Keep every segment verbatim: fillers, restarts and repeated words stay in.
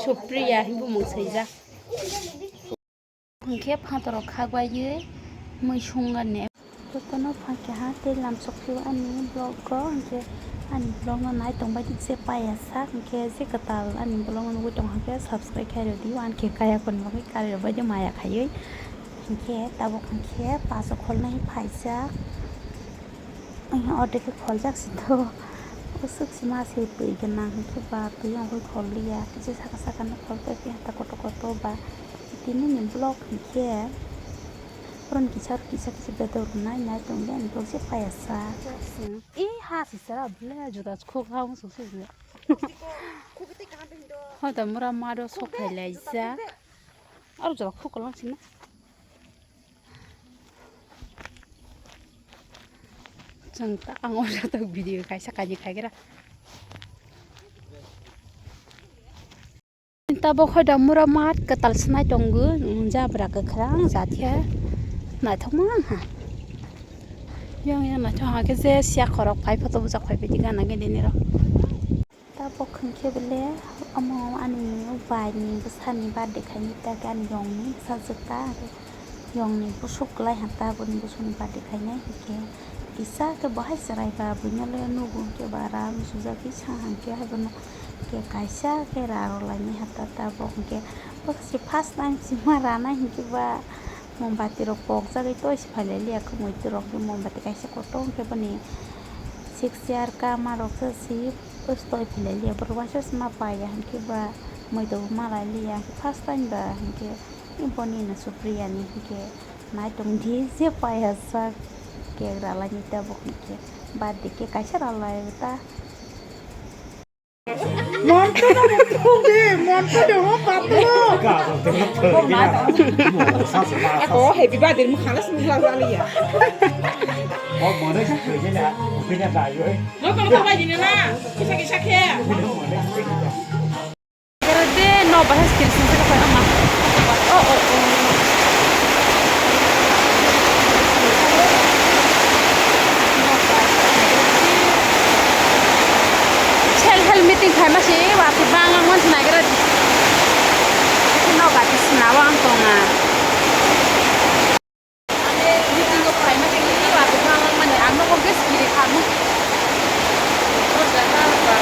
Supriya hwnwi bumung swijak. Hwnkhe phataro khagwaiwi mui sungani. Jotono phaikha ha tei lamsok phio ani vlog o, hwnkhe ani vlog no nai tongbai di je paiya sak, hwnkhe je kwtal ani vlog no nugwi tong hwnkhe subscribe khai rwdi, ani khe kaya khorni bagwi kari rwbai di maya khaiwi, hwnkhe tabuk hwnkhe paso kholnai phaijak. Ordek khe kholjak si do. Usuk si ma se twi gwnang hwnkhe ba twi wngwi khol liya. Kisa saka saka no khol pai khe hata kotor kotor ba tini ni vlog hwnkhe. Oro ni kisa kisa kisa bedor nai nai tong le ani vlog se paiya sa. I ha si sara bwle juda khok ha wng suk suk ya. Hoda mura ma do sok phai lai ja. Aro juda khok lang si na. Chwng ta ang o jatok video kaisa kaji khagira. Tabok hoi da mura mat kwtal swnai tongo, jabra kwkhwrang jathia naithokma wngkha. Yang yang naithok hwnkhe je siya khorok phai photo bwchak phai phaidi gana gini nirok. Tabok hwnkhe bele omo ani bai ni bwsa ni birthday khaini ta khe ani yong ni bwsajwk ta. Yongni busuk kwlai ha ta, boni busukni birthday khainai hinkhe kisa khe bo hai chwrai ba buino le nugo hinkhe ba ram sujagwi sa hinkhe hai bono hinkhe kaisa khe ra rw lainai ha ta, ta bo hinkhe bo se first time sima ranai hinkhe ba mombati rok pokjagwi toi se phai lai liya, khumui rok khe mombati kaisa kotor hinkhe boni six year kama rok se si toi phai lai liya, borok waisa se ma paiya hinkhe ba muitu bo ma lai liya, first time ba hinkhe. Boni no Supriya ni hinkhe nai tong di je paiya sak cake ralai ni tabuk hinkhe birthday cake kaisa ralai ta. Monto no monto de, monto de ho pato. Eko happy birthday mo khala sini khala jali ya. Lo kalo kaba jine na, kisa kisa khe. Kera de no bahas kiri sini saka pai ama. Oh, oh, oh. Self help meeting khai ma si wa si bang ang wan sinai kera. No bahas sinawa ang tonga. Meeting o phaima khe ni wa khe bang mani ang nogo gas kiri khamu. O jaga ba.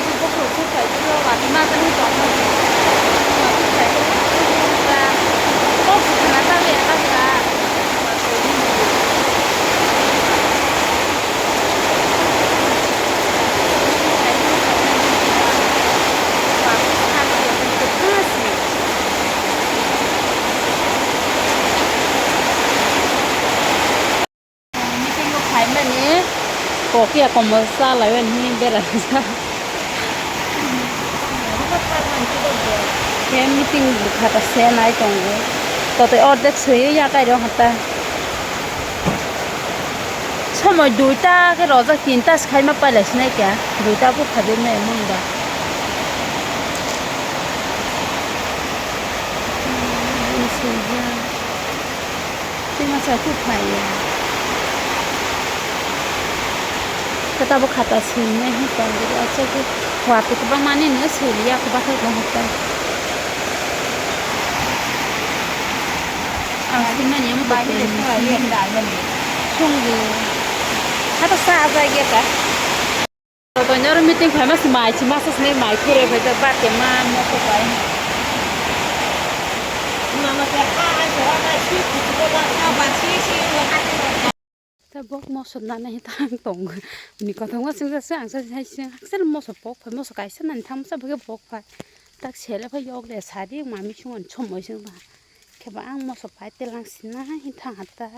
Ni bokhorok khe phai khe wa khe ma khe ni tong. Wa khe phai khe ba. Kok khna ta le ka ka. Meeting o phaimani kok ya komo chalai mani berajak. Khe meeting bwkha ta se nai tongo. Totwi ordek swiwi ya kairo hata. Somoi duita khe rojak, tinta se khaima pailai sinai kha, duita bupha de nai munda. Tei masa khe phaiya. Khe tabuk khata swinai hwn tongo, aswk khe watwi kwbangma nini swiliya, kwbathai tongo khe. Ang swimani amo bai tongkhe. Songdi. Hata sa ajai ge ta. Totoni oro meeting phaima se mai se masa se mai khure phai jak ba ke ma moso bai. Ta bok moso nana hi tang tong. Ni kothoma sing sa ang sa hai sing aksel moso pok phai moso kaisa nani thang sa bok phai. Tak sele phai yok le sari mami sung an chomoi sing ba. Khe ba ang moso pai telang sina hi thang hata.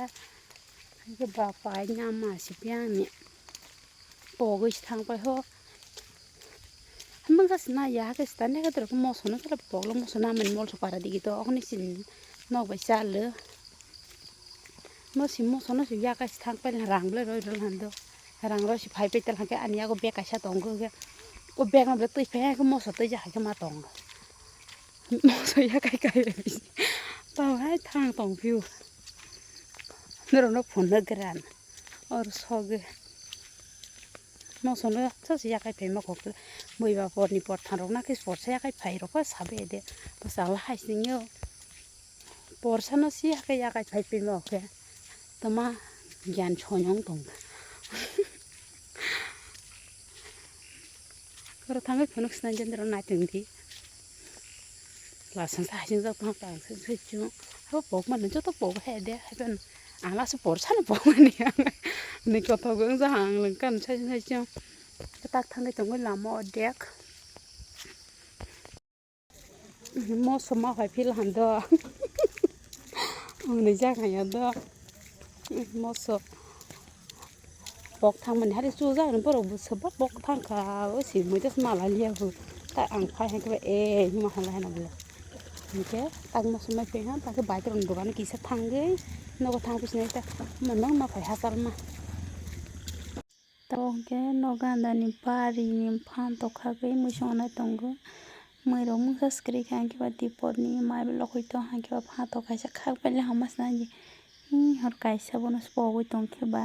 Khe ba pai nama si piang ni. Pogwi se thang pai ho. Hamang khe sina ya khe sita ne khe dorok moso no sala poglo moso na mani mol sopara digi to okni sin nok bai chalo. Mosi moso no si ya kai se thang pai rang ble roi rol hando. Rang roi si phai pai tal hake ani yago bag kaisa tongo khe. O bag no ble twi phai khe moso twi ja hai khe ma tongo. Moso ya kai kai bai. Tong hai thang tong phiu. Norok no phone no gran. Or soge. Mosono sachi yakai phaima kok bui ba porni por thangrok nakhe porsa yakai phairokha sabe de bwsala hai singyo. Porsano si yakai yakai phai phaima khe tama gyan sonyong tongkha. Oro thangwi phunuk sinai jendero naitongdi. Lason sa hajing jak tong tang se se chung. Abo pok mani joto pok hai de hai ben. Ang laso porsano pok mani ang. Ni kothok wng ja ang lengkan sai sai chung. Tak thangwi tongwi lama o dek. Moso ma phai phil han do. Ang ni jak ya do. Moso. Pok thangmani hari chujak ni borok bo sebak pok thangkha, o si mui das mala liya bo. Ta ang phai hai khe e hima hala hena bole. Hingke tak moso mai phai ha, ta khe bike rok ni dogan kisa thangwi nogo thang pisinai ta. Mano ma phai hachal ma. Tabok hingke nogo andani bari ni phan tokha khe mui songnai tongo. Mui rok mungsa swkri kha hingke ba dipor ni mai bo lokoi tong hingke ba phan tok kaisa khak bai le hama sinai. Hing hor kaisa bono se pogwi tong khe ba.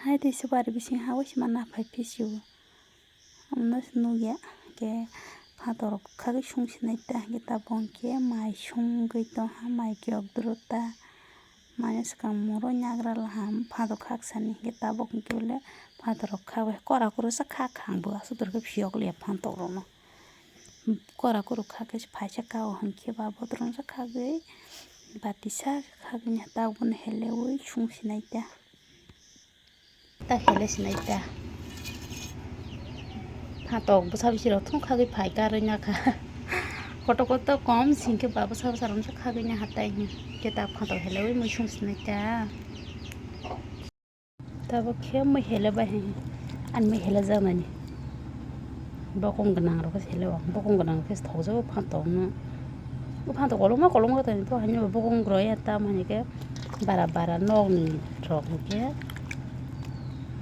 Hai tei se bari bising ha bai se ma naphai phi sio. Omo no se nugya khe phator khagwi sung sinai ta hingke tabok hingke mai sungwi tong ha mai kiyok duro ta. Mane swkang moro nyagra laham phator khak sani hingke tabok hingke bole phator rok khagwi kora koro sa kha khang bo aswk dor khe phiyok liya phantok rok no. Kora koro khagwi phaisa kao hingke ba botrong sa khagwi bati sa khagwi tabok no helewi sung sinai ta. Ta hele sinai ta. Phatok bwsa bwswi rok thung khagwi phai karwi nakha. Koto koto kom singkhe ba bwsa bwsa rok khagwi naha tai hwnkhe ta phatok helewi mui sung sinai ta. Tabok khe mui hele bai hai ani mui hele jaknani. Bokong gwnang rok khe sele o, bokong gwnang khe thokjago phantok no. O phantok kolokma kolokma tongni to haino bokong rok ya tamo haino khe bara bara nok ni rok hwnkhe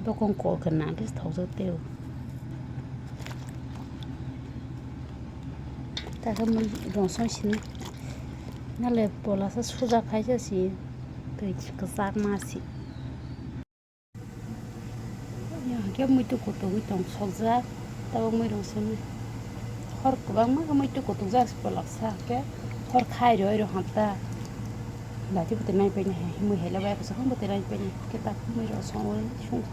bokong kok gwnang khe thokjak teo. Ta khe mui rong song sini nale pola sa suja khai sa si twi kwchak ma si. Yang hwnkhe muitu kutukgwi tong sokjak, tabuk muirung simi hor kwbangma khe muitu kutukjak se polok sa hwnkhe hor khai rwi rw hanta. Bati bwtwi naipaini hai mui hele bai kwchwng bwtwi naipaini hwnkhe tabuk muirung songwi sung.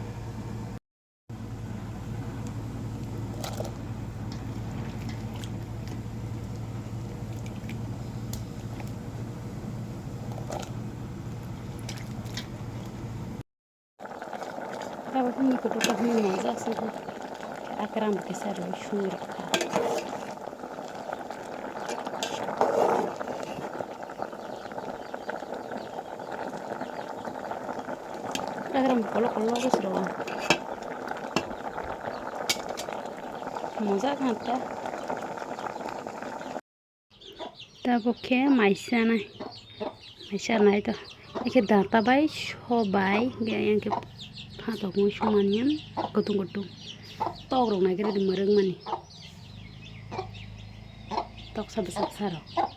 Tabuk hwnwi kutuk hwnwi mojak se akram kisa rw sung rwkha. Akram kolok kolok se rw mojak hanta. Tabuk khe mai chanai, mai chanai to. Ekhe data bai, so bai, hingke ayang khe phatok mui songmani kutung kutung. Tok rok nai khe ready mwrwk mani. Toksa bwsaksa rok.